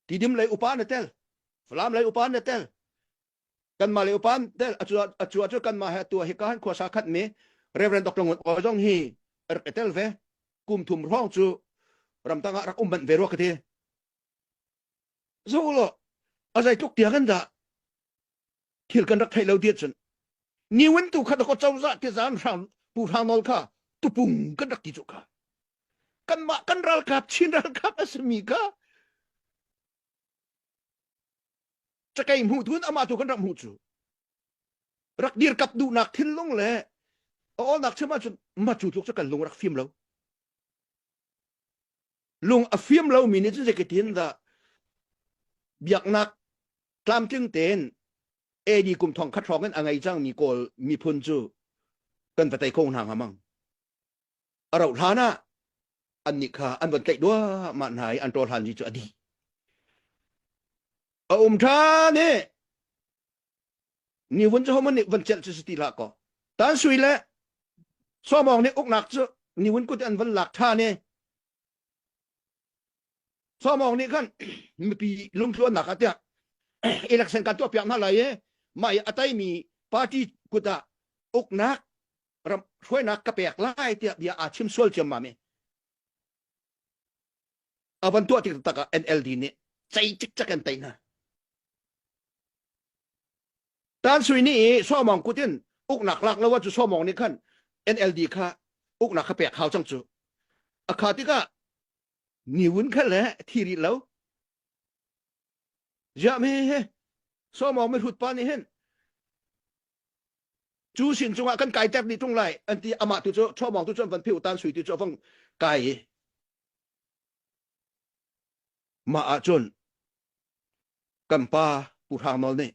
Tidim lei upa na tel Falam lei upa na tel kanmah lei upa tel acu acu acu kanmah he atu hika han khuasa khat mi Reverend Dr. Ngun Awi zong hi rak i tel ve kum thum hrawng cu ramtang ah rak um banh ve rua ka ti zo lo a zei tluk tiang kan dah thil kan rak theih lo ti cun niwin tu kha ko cozah ti zan hrang pu hrang nawl kha tupung kan rak ti cu kha kanmah kan ralkap Chin ralkap a simi kha cakei hmuh thun amah tu kan rak hmuh cu rak dirkap duhnak thinlung le a awlnak chim ahcun ma cu tluk cu kan lung rak fim lo lung a fim lo mi nih cun zeitin dah biaknak tlamtling tein AD kum thong khat hrawng in a ngei cangmi Kawl miphun cu kan va tei kho hna hnga mang. A rauh hlan ah annih kha an von tlaih duahmah hna i an ṭawl hlan cu a dih. A um ṭhan i ni vun cu homan nih van celh cu si ti hlah kaw. Tan Sui le Sawmawng nih uknak cu ni vun kut an van lak ṭhan i Sawmawng nih khan mipi lungtluannak ah tiah election kan tuah piak hna lai i mah i a teimi party kut ah uknak ram hruainak ka pek lai tiah bia aa chim sual ciammam i a van tuah tik tak ah NLD nih cei cikcek an tei hna. Tan Sui nih i Sawmawng kut in uknak lak lo ah cu Sawmawng nih khan NLD kha uknak kha pek hau cang cu. A kha tikah niwun kha le thi rih lo. Ziah mi hi Sawmawng mihrut pa nih hin cu sin cungah kan kai ter dih tung lai an ti amah tu cu Sawmawng tu cu an van phiu Tan Sui tu cu a vong kai i mah ahcun kan pa Pu Hrang Nawl nih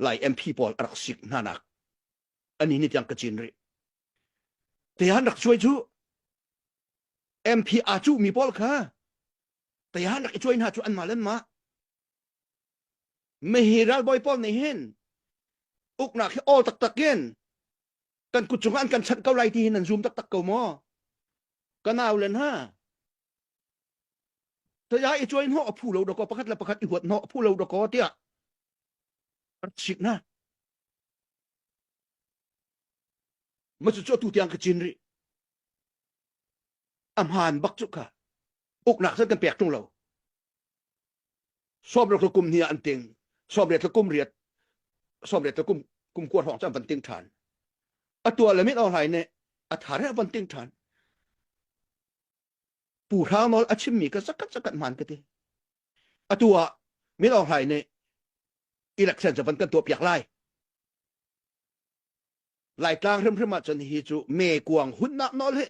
Lai MP pawl a rak sik hna nak ani ni tiang ka cin rih. Te han rak cuai cu MP aa cuh mi pawl kha te han rak i cuai hna cu anmah le anmah mihi ralbawi pawl nih hin uknak hi awl taktak in kan kut cungah an kan chanh ko lai ti hin nan zum taktak ko maw? Ka nau le hna Saya i cuai hnawh a phu lo dakaw pakhat le pakhat i huat hnawh a phu lo dakaw tiah rak sik hna. Ma cu cu atu tiang ka cin rih. A hmaan bak cu kha. Uknak zan kan pek tung lo. Sawmriat le kum hnih ah an ting. Sawmriat le kum riat. Sawmriat le kum kum kua hrawng cu an van ting ṭhan. A tuah le mit Aung Hlaing nih a thar he a van ting ṭhan. Pu Hrang Nawl a chimmi ka zakat zakat hmaan ka ti. Atu ah Min Aung Hlaing nih election cu van kan tuah piak lai. Laitlang hrimhrim ah cun hi cu me kuang hunnak nawl hi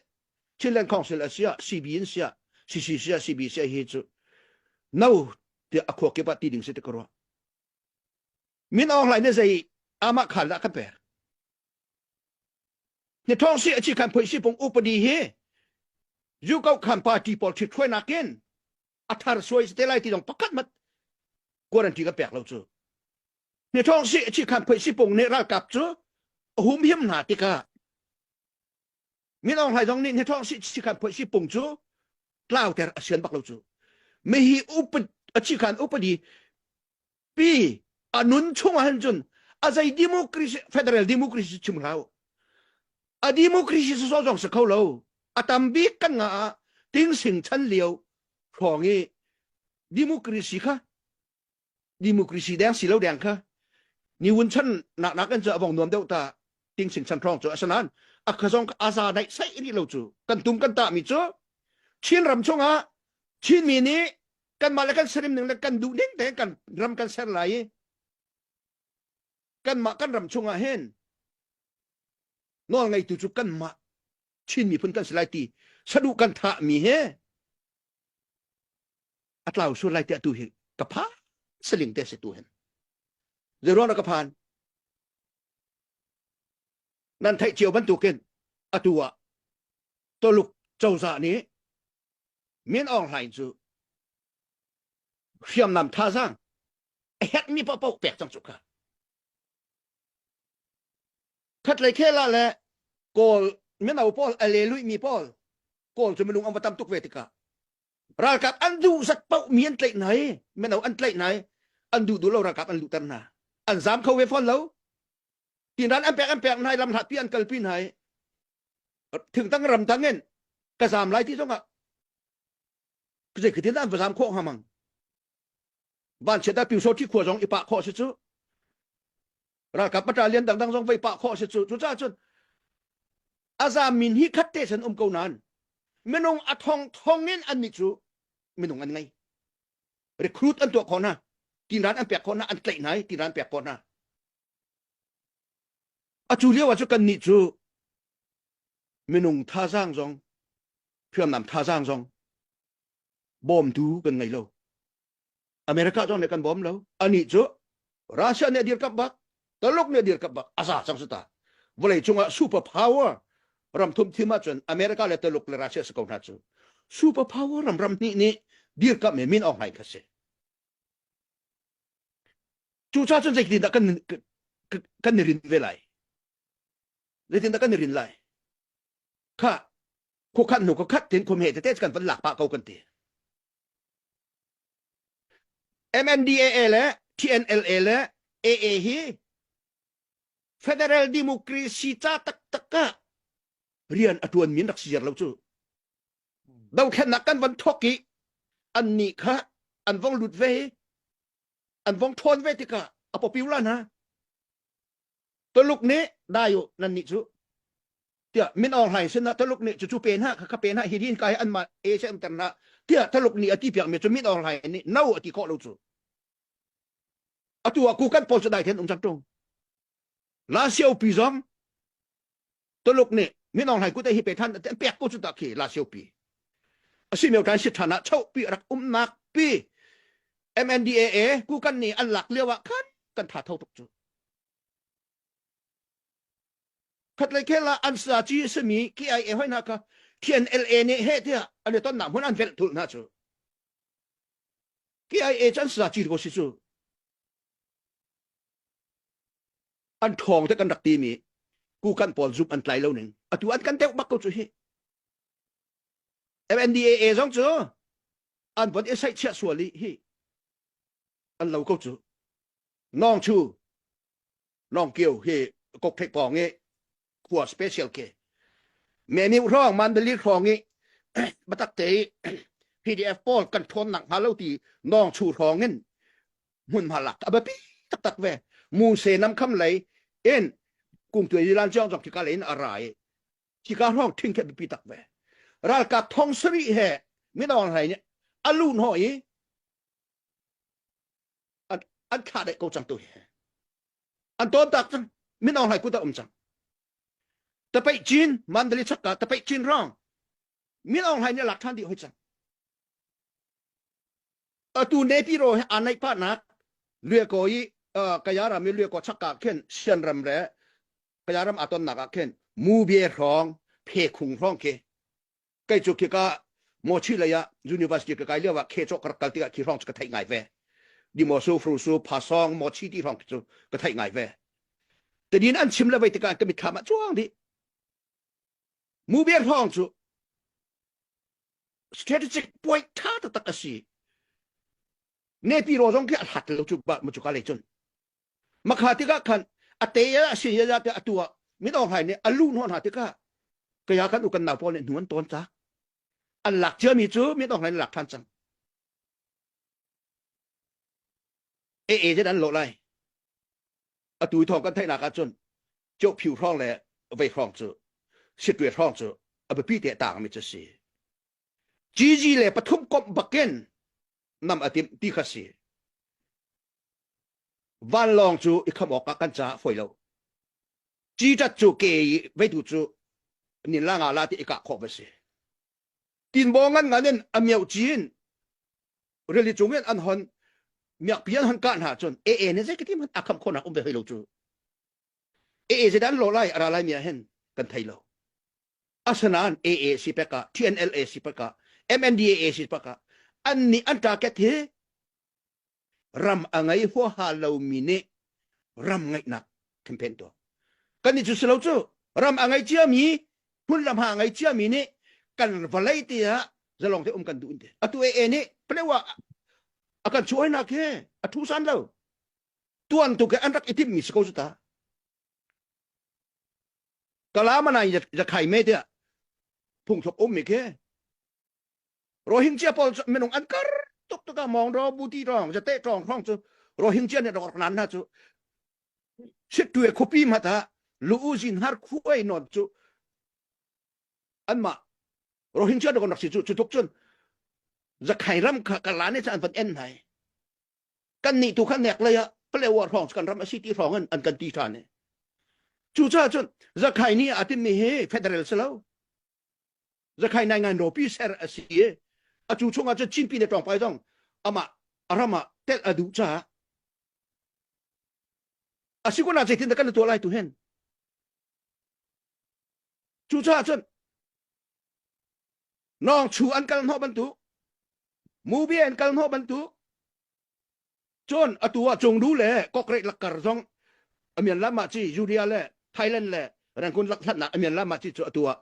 Chinland Council a siah CB in siah CC siah CB siah hi cu no tiah a khua kip ah ti ding si ti ka ruah. Min Aung Hlaing nih zei amah khan dah kan pek. Ni thong si a chi khan phoi si pung upadi hi Yukau khan party pawl ṭhit hruainak in a thar suai te lai ti dong pakhat mat guarantee kan pek lo cu. Ni thong si a chi khan phoi si pung nih ralkap cu a humhim hna tikah Min Aung Hlaing zong nih ni thong si chi khan phoi si pung cu tlauter a sian bak lo cu. Mihi upat a chi khan upadi pi a nun chung ah hin cun a zei democracy federal democracy chim hlah a democracy so zong si kho lo a tam bik kan nga ah tingsing chan lio hrawng i democracy kha democracy deng si lo deng kha ni wun chan nak nak in cu avong nuam deuh ta tingsing chan hrawng cu asanan a kha zong aza naih sai ri lo cu kan tum kan ta mi cu Chin ram chungah Chinmi nih kanmah le kan serim ning le kan duh ning tein kan ram kan ser lai i kanmah kan ram chungah hin nawl ngeitu cu kanmah Chin miphun kan si lai ti saduh kan thah mi he a tlau sual lai tiah tu hi ka pha saling te si tu hin zeiruang ka phan nan theih cio bantukin atu ah Tuluk cozah nih Min Aung Hlaing cu hriamnam thazaang a herhmi paohpaoh pek cang cu kha. Khatlei khel ah le Kawl mino pawl a leluihmi pawl Kawl cu minung an va tam tuk ve tikah Ralkap an duh zat paoh mi an tlaih hna i mino an tlaih hna i an duh duh lo ralkap an luhter hna. An zaam kho ve fawn lo. Tinran an pek an pek hna i lam hlatpi an kalpi hna i thingtang ramtang in ka zaam lai ti zongah zei khi tin an va zaam khawh hnga mang. Vanchiat ah Pyusawṭhi khua zong i pah khawh si cu. Ralkap battalion dangdang zong vai pah khawh si cu. Cucaah cun a zaam min hi khat te san um ko nain minung a thong thong in annih cu minung an ngei. Recruit an tuah khawh hna. Tinran an pek khawh hna, an tlaih hna i tinran pek khawh hna. Atu lio ah cu kannih cu minung thazaang zong hriamnam thazaang zong bawmtu kan ngei lo. America zong nih kan bawm lo. Anih cu Russia nih a dirkamh bak, Taluk nih a dirkamh bak, a za cang su ta. Vawlei cungah super power ram thum thim ahcun America le Taluk le Russia si ko hna cu. Super power ram ram hnih nih dirkamh mi min Aung Hlaing kha si. Cucaah cun zeitindah kan kan i rin ve lai? Zeitindah kan i rin lai? Kha khukhat hnu khat tin khum he tete kan van lak pah ko kan ti. MNDAA le TNLA le AA hi Federal Democracy ca taktak ah rian a tuan min rak si ziar lo cu. Dothlennak kan van thawk i an nih kha an vong lut ve i an vong ṭhawn ve tikah a popular hna. Tuluk nih dai u nan nih cu tiah Min Aung Hlaing sinah Tuluk nih cucu pe hna kha pe hna hi din kai anmah Asia umter hna tiah Tuluk nih a ti piak mi cu Min Aung Hlaing nih no a ti khawh lo cu. Atu ah kukan pawl cu dai then um cang ṭung. La Xiao pi zong Tuluk nih Min Aung Hlaing kut hi pe than an pek ko cu ta khi La Xiao pi. Asi meo tan si than ah chau pi rak umnak pi MNDAA kukan nih an lak lio ah khan kan tha tho tuk cu. Khatlei khel ah an sa ci simi KIA hoi hna kha TNLA nih he tiah an i tonnak hmun an velh thulh hna cu. KIA cu an sa ci ko si cu. An ṭhawng te kan rak timi kukan pawl zumh an tlai lo ning. Atu an kan deuh bak ko cu hi. MNDAA zong cu an von i saihchiah sual i hi an lo ko cu. Nawng chu Nawng Kio hi kok theih pawng i khua special ke me mi hrawng Mandalay hrawng i batak te i PDF pawl kan thawn nak hnga lo ti Nawng Chu hrawng in hmunhma lak a biapi taktak ve mu se nam kham lei in kung tuai lan chiang jong thika lein a ra i thika hrawng thing khe biapi tak ve ralkap thong sari he minawng hlai nih a lu hno i an thlah deh ko cang tu hi an tawn tak cang min aung hlai kut ah um cang tapeih cin mandali chakka tapeih cin rong min aung hlai nih lak than dih hoi cang atu nepi ro he aa naih pah nak lue ko i kaya ram i lue ko chakka khin sian ram le kaya ram aton nak ah khin mu bie hrawng phe khung hrawng khi kei cu khika Mochi lei ah university ka kai lio ah khe cawk ka rak kal tikah khi hrawng cu ka theih ngai ve. Dimosu, Frusu, Phasong, Mochi ti hrawng cu ka theih ngai ve. Tadin an chim le vei tikah ka mitthlam ah cuang dih. Mubia hrawng cu strategic point tha taktak a si. Nepi ro zong khi a hlat lo cu ba mu cu ka lei cun. Makha tikah khan a te a si ya te atu ah min Aung Hlaing nih a lu hnawh hna tikah kaya kan u kan nau pawl nih hnu an tawn cak. An lak ciami cu Min Aung Hlaing lak ṭhan cang. AA zet an lawh lai. Atu thawng kan theihnak ahcun Ciohphiu hrawng le vei hrawng cu Sitwe hrawng cu a biapi te tangmi cu si. GG le pathum komh bakin nam a timh ti kha si. Vanlawng cu i khamh awkah kan caah fawi lo. Citat cu ke i veitu cu nin la nga la ti i kah khawh va si. Tinbaw ngan ngan in a mioh cin rili cung in an hon miakpi an hon kah hna cun AA nih zei ti hmanh a khamh khawhnak um ve hoi lo cu. AA zeidah an lawh lai a ra lai mi ah hin kan thei lo. Asinain AA si pek ah TNLA si pek ah MNDAA si pek ah an nih an target hi ram a ngei huaha lomi nih ram ngeihnak campaign tuah. Kan nih cu si lo cu ram a ngei ciami hmun lam ha a ngei ciami nih kan vawlei te ah Zalong te um kan duh in te. Atu e e nih plewa a kan chuai nak he a thu san lo. Tuan tu ke an rak itim mi si ko zu ta. Kalama nai ya khai me te phung thlok um mi ke Rohingya pawl cu minung an kar tuk tuk ah mawng ro buti rong zate tong hrawng cu Rohingya nih rak nan hna cu Sittwe khuapi hmat ah lu zin har khuai non cu anmah Rohingya rak rak si cu cu tuk cun zakhai ram kha kala ne an van en nai kan nih tu kha nek lei ah Palewa hrawng kan ram a si ti hrawng in an kan ti than i cucaah cun zakhai nih a timmi hi federal si lo zakhai nai ngan ropi ser a si i a cu chungah cun Chinpi le Ṭawngpai zong amah a ram ah telh a duh caah a si kun ah zeitin dah kan tuah lai tu hen cucaah cun nawng chu an kal hnawh bantuk mubi an kal hnawh bantuk Cun atu ah Cungdu le Kokrek lakkar zong amian lam ah ci Urea le Thailand le Rangoon lak hlatnak amian lam ah ci cu atu ah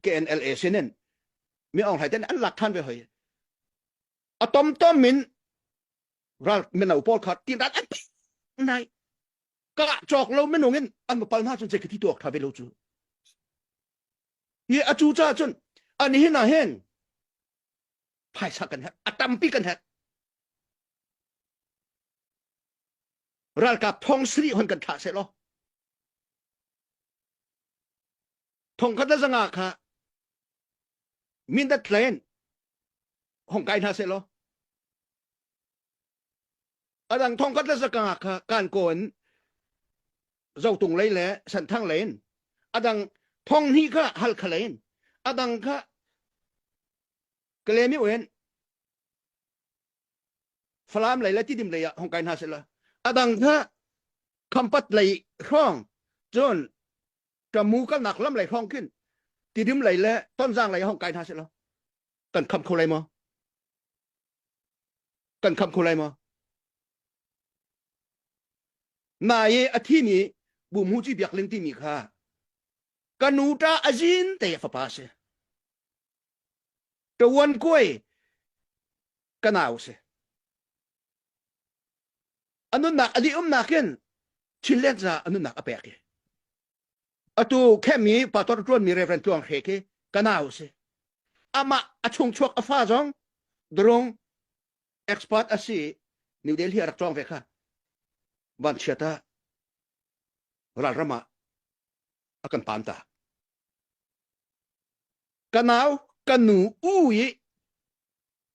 KNLA sinin mi Aung Hlai ten an lak than ve hoi. A tom tom in ral mino pawl kha tin rat an nai ka cawk lo minung in an pal hna cun zei khi tuak tha ve lo cu. Hi a cu ca cun an hin ah hin phaisa kan herh a tampi kan herh ralkap thong sarih hon kan thlah seh law thong khat le zanga kha mindat tlain hong kai hna seh law adang thong khat le zanga kha kan ko in zotung lei le santhang lei in adang thong hnih kha halkha lei in adang kha Kalemi in Falam lei le Tidim lei ah hong kai hna seh adang kha Khampat lei hrawng cun Tamu kalnak lam lei hrawng khin Tidim lei le Tonzang lei hong kai hna seh kan kham kho lai maw kan kham kho lai maw nai i a thimi bumhu ci biak ling timi kha ka nu ta azin te fapa si Ṭawan kuai ka nau si. A nunnak a dih umnak in Chinland ca a nunnak a pek i atu khem i pastor ṭuanmi Reverend Tluang Hre khi ka nau si. Amah a chungchuak a fa zong drung expert a si New Delhi a rak cawng ve kha. Vanchiat ah ralram ah a kan pam ta. Ka nau ka nu u i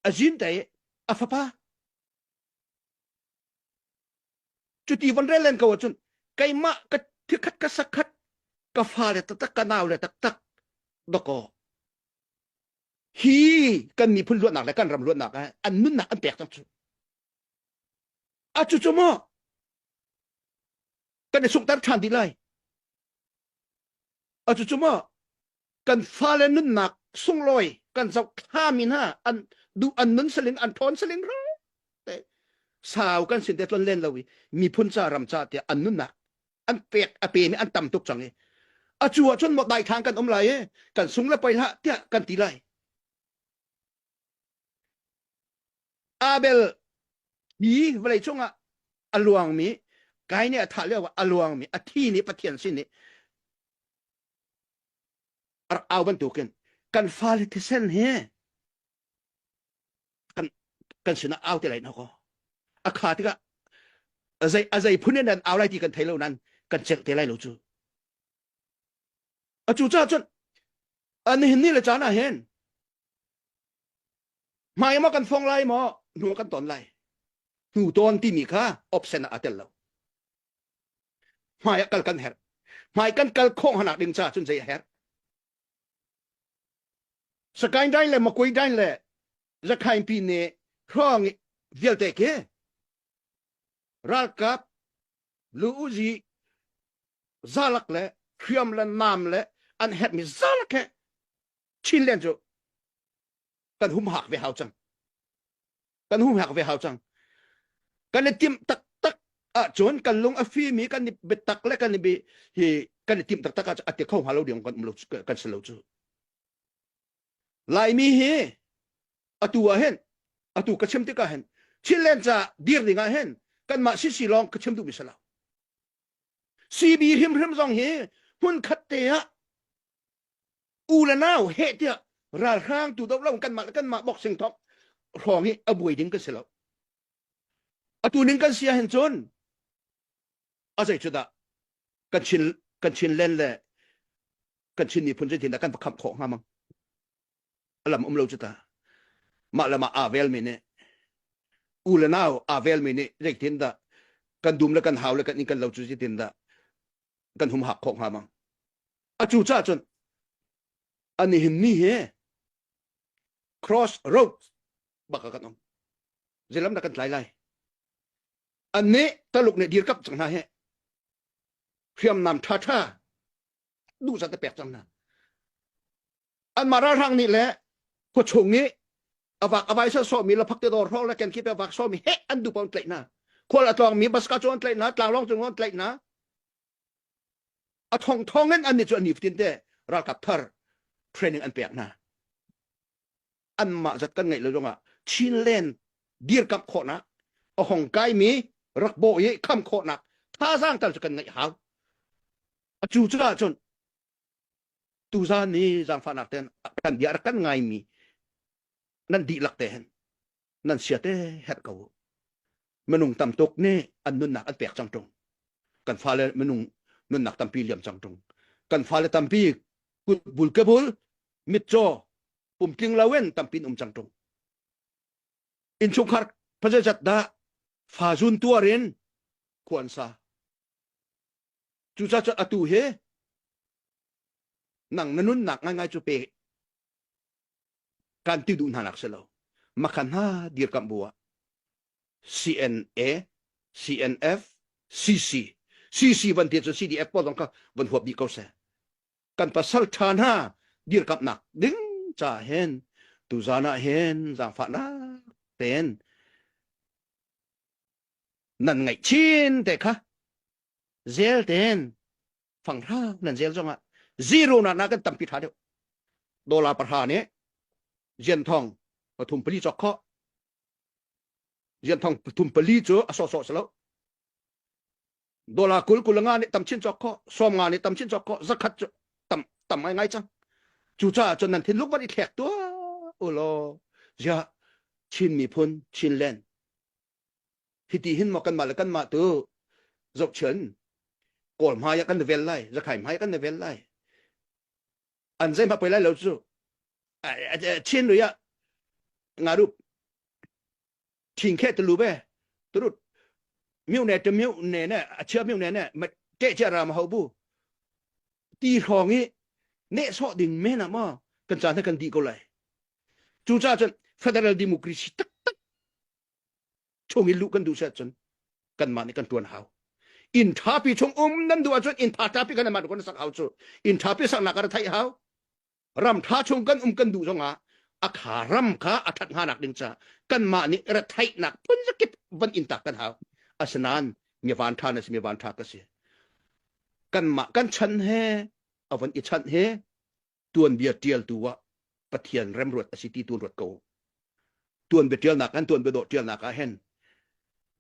a zin te i a fapa cuti von rel len ko ahcun keimah ka thikhat ka sakhat ka fale taktak ka nau le taktak dakaw hi kan miphun luatnak le kan ram luatnak ah an nunnak an pek cang cu a cu cu maw kan i sunghter ṭhan dih lai a cu cu maw kan fale nunnak sunglawi kan zohthla mi hna an duh an nun saling an ṭhawn saling ro te sau kan sin te tlon len lo i miphun ca ram ca tiah an nunnak an pek a pe mi an tam tuk cang i a cu ah cun maw daithlang kan um lai i kan sung le poi hlah tiah kan ti lai Abel hi vawlei cungah a luangmi Kain nih a thah lio ah a luangmi a thi nih Pathian sin i a rak au bantukin kan fale thisen hi kan kan sinah au te lai na ko a kha tikah a zei a zei phun in an au lai ti kan thei lo nan kan celh te lai lo cu a cu caah cun an hin ni le caan ah hin hmai maw kan fong lai maw hnu kan ton lai hnu ton timi kha option ah a tel lo hmai ah kal kan herh hmai kan kal khawh hanak ding caah cun zei a herh Sakain dain le Makui dain le Zakhain pi ne hrawng vialte khi ralkap lu uzi zalak le hriam le nam le an herhmi zalak he Chinland cu kan humhak ve hau cang kan humhak ve hau cang kan i timh taktak ahcun kan lung a fimi kan i biatak le kan i bi hi kan i timh taktak ahcun a ti kho hnga lo ding kan um lo kan si lo cu. Laimi hi atu ah hin atu ka chim tikah hin Chinland ca dir ding ah hin kanmah sisi lawng ka chim duhmi si lo. CB hrimhrim zong hi hmun khat te ah u le nau heh tiah ralhrang tu do lo kanmah le kanmah boxing thok hrawng hi a buai ding kan si lo. Atu ning kan si ahhin cun a zei cu dah kan Chin kan Chinland le kan Chin miphun zeitin dah kan va khamh khawh hnga mang a lam um lo cu ta mah le mah aa velmi nih u le nau aa velmi nih zeitin dah kan dum le kan hau le kan inn kan lo cu zeitin dah kan humhak khawh hnga mang a cu ca cun ani hin ni hi cross road bak ah kan um zeilam dah kan tlai lai an nih taluk nih dirkap cang hna he hriamnam ṭha ṭha duh zat te pek cang hna anmah ralhrang nih le khuachung i avak avai sa sawmi la phak te dor hrawng le kenkip avak sawmi he an duh paoh tlaih hna khual a tlawngmi baska cu an tlaih hna tlanglawng cung an tlaih hna a thong thong in an nih cu an nifatin te ralkap thar training an pek hna anmah zat kan ngeih lo zongah Chinland dirkamh khawhnak a hong kaimi rak bawh i kham khawhnak thazaang tal cu kan ngeih hau a cu caah cun tuzaan ni zaangfahnak ten kan bia rak kan ngaimi nan dihlak te hin nan sia te herh ko minung tam tuk nih an nunnak an pek cang ṭung kan fale minung nunnak tampi liam cang ṭung kan fale tampi kut bul ke bul mitcaw pumtling loin tampin um cang ṭung innchungkhar pazazat dah fa zun tuar in khua an sa cucaah cun atu hi nang na nunnak ngaingai cu pe kan ti duh hna nak si lo makhan hna dirkamh bu ah CNA CNF CC CC van ti cu CDF pawl zong kha van huap dih ko seh kan pasal ṭha hna dirkamhnak ding ca hin tuzan ah hin zaangfahnak tein nan ngaih chin te kha zel tein fanghra nan zel zongah zero na na kan tampi ṭha deuh dollar pahra nih zian thong pathum pali cawk khawh zian thong pathum pali cu a sawhsawh si lo dollar 20 kul nga nih tam chin cawk khawh sawm nga nih tam chin cawk khawh zakhat cu tam tam ngai ngai cang cucaah cun nan thinlung van i thlek tuah ulaw ziah Chin miphun Chinland hiti hin maw kanmah le kanmah tu zohchun kawl hmai ah kan vel lai zakhai hmai ah kan vel lai an zei hma poi lai lo cu Chin lui ah nga rup 挺开的路呗，都是庙呢，这庙呢呢，啊，车庙呢呢，mà chạy chạy ra mà hậu bu ti hrawng i nehsawh ding men ah maw kan caan kan dih ko lai cucaah cun federal democracy taktak chung in luh kan duh set cun kanmah nih kan tuan hau inn ṭhapi chung um nan duh ahcun inn ṭha ṭhapi kan mah kan sak hau cu inn ṭhapi saknak ah theih hau ram ṭha chung kan um kan duh zongah a kha ram kha a ṭhat hnganak ding ca kanmah nih retheihnak phun zakip van in tak kan hau asinain mi van ṭha na si mi van ṭha ka si kanmah kan chan he a van i chanh he tuanbia ṭialtu ah Pathian remruat a si ti tuan ruat ko tuanbia ṭialnak kan tuanbia dawh ṭialnak ah hin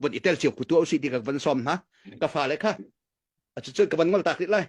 van i tel cio ku tuah usih ti ka van sawm hna ka fale kha a cu ka van ngol tak rih lai.